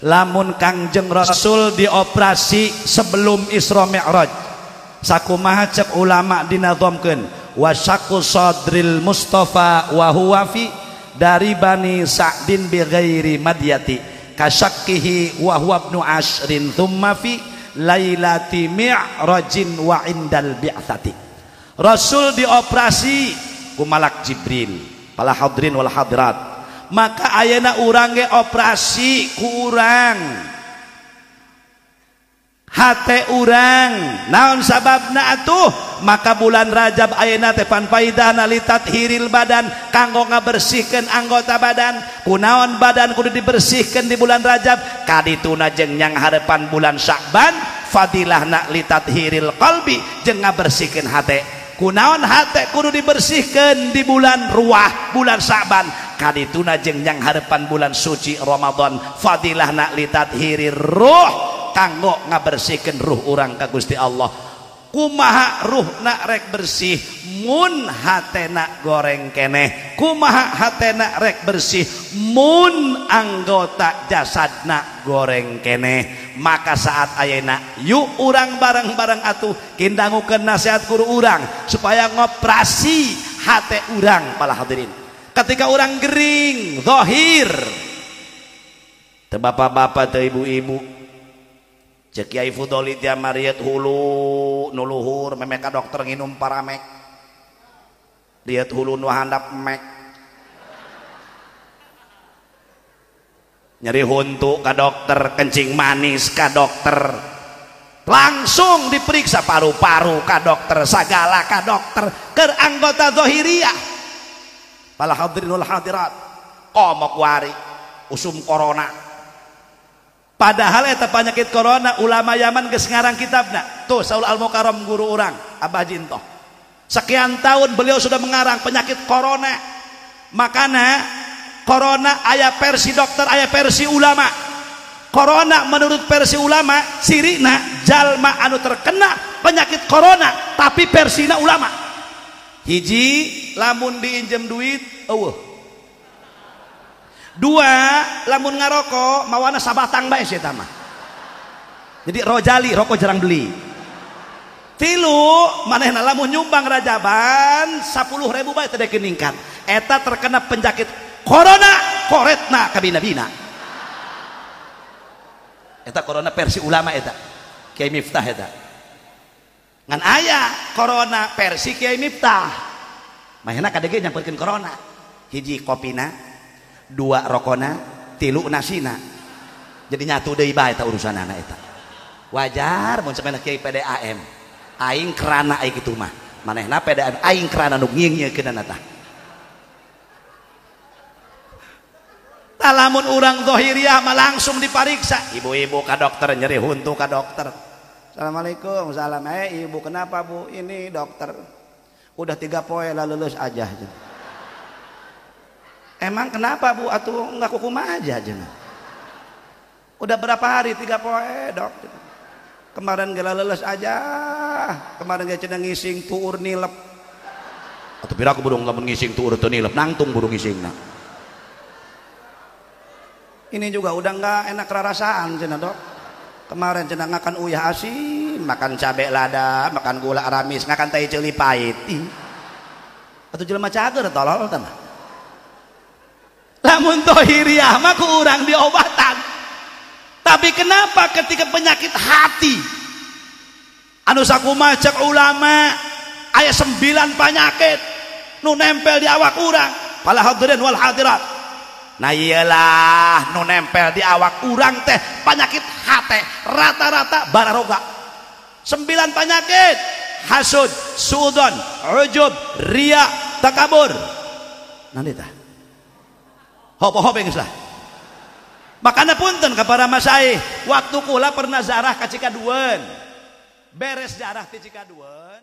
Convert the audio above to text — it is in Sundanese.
Lamun Kangjeng Rasul dioperasi sebelum Isra Mi'raj, sakumaha cek ulama dinazomkeun wasyaqqu sadril Mustafa wa huwa fi dari Bani Sa'din bi ghairi madyati kasyakkihi wa huwa ibnu ashrin thumma fi lailati mi'rajin wa indal bi'tsati. Rasul dioperasi ku malak Jibril, pala hadirin wal hadirat. Maka ayeuna urang ge operasi ku urang, hate urang. Naon sababna atuh? Maka bulan Rajab ayeuna teh pan paidahna litathiril badan, kanggo ngabersihkeun anggota badan. Kunaon badan kudu dibersihkeun di bulan Rajab? Kadituna jeung nyang harepan bulan Sya'ban, fadilahna litathiril qalbi, jeung ngabersihkeun hate. Kunaon hate kudu dibersihkeun di bulan Ruwah, bulan Sya'ban? Kadituna jeung nyang harepan bulan suci Ramadan, fadilahna litathirir ruh, kanggo ngabersihkeun ruh urang ka Gusti Allah. Kumaha ruhna rek bersih mun hatena goreng keneh? Kumaha hatena rek bersih mun anggota jasadna goreng keneh? Maka saat ayeuna yuk urang bareng-bareng atuh kindangukeun nasihat guru urang supaya ngoperasi hate urang para hadirin. Ketika urang gering zahir teu bapak-bapak teu ibu-ibu, cek Kiai Fudoli tia mariet hulu nu luhur memeh ka dokter nginum paramek, lihat hulu nu handap mek, nyeri huntu ka dokter, kencing manis ka dokter, langsung diperiksa paru-paru ka dokter, sagala ka dokter, keur anggota zahiriyah. Pala hadirin wal hadirat, komo kuari usum corona. Padahal eta penyakit corona ulama Yaman geus ngarang kitabna. Tuh Saul Al-Mukarram guru urang, Abah Jintoh. Sekian tahun beliau sudah mengarang penyakit corona. Makana corona aya versi dokter, aya versi ulama. Corona menurut versi ulama cirina jalma anu terkena penyakit corona tapi versina ulama. Hiji, lamun diinjem duit eueuh. Dua, lamun ngarokok mawana sabatang bae si eta mah. Jadi rojali rokok jarang beli. Tilu, manehna lamun nyumbang rajaban 10.000 bae teu deuk ningkat. Eta terkena penyakit corona koretna kabina-bina. Eta corona versi ulama eta. Kiai Miftah eta. Ngan aya corona versi Kiai Miftah. Manehna kadege nyamperkeun corona. Hiji kopina, dua rokona, tilu nasina. Jadi nyatu deui bae eta urusanana eta. Wajar mun sampeyan kiai PDAM. Aing kerana ai kitu mah. Manehna PDAM aing kerana nu ngieung-ngieunkeunana tah. Tah lamun urang zahiriyah mah langsung dipariksa. Ibu-ibu ka dokter nyeri huntu ka dokter. Assalamualaikum, salam. Ibu kenapa bu? Ini dokter. Udah 3 poe lah lulus aja. Emang kenapa bu? Atuh nggak kukumaha aja aja. Udah berapa hari 3 poe dok? Kemarin gak lulus aja. Kemarin gak cenah ngising tuur nilep. Atau pira aku burung lamun ngising tuur teu nilep, nangtung burung ngisingna. Ini juga udah nggak enak rarasaan cenah dok. Kemarin cenah ngakan uyah asin, makan cabe lada, makan gula ramis, ngakan tai ceuli pahit. Atuh jelema cager tolol teh mah. Lamun tohiriah mah ku urang diobatan. Tapi kenapa ketika penyakit hati anu sakumaha cek ulama aya 9 penyakit nu nempel di awak urang, pala hadirin wal hadirat. Nah iyalah nu nempel di awak urang teh penyakit hate rata-rata bararoga. 9 penyakit: hasud, suudon, ujub, riya, takabur. Nanti tah hop-hop geus lah. Makana punten ka para masaih, waktu kula pernah zarah ka Cikadueun. Beres zarah ti Cikadueun.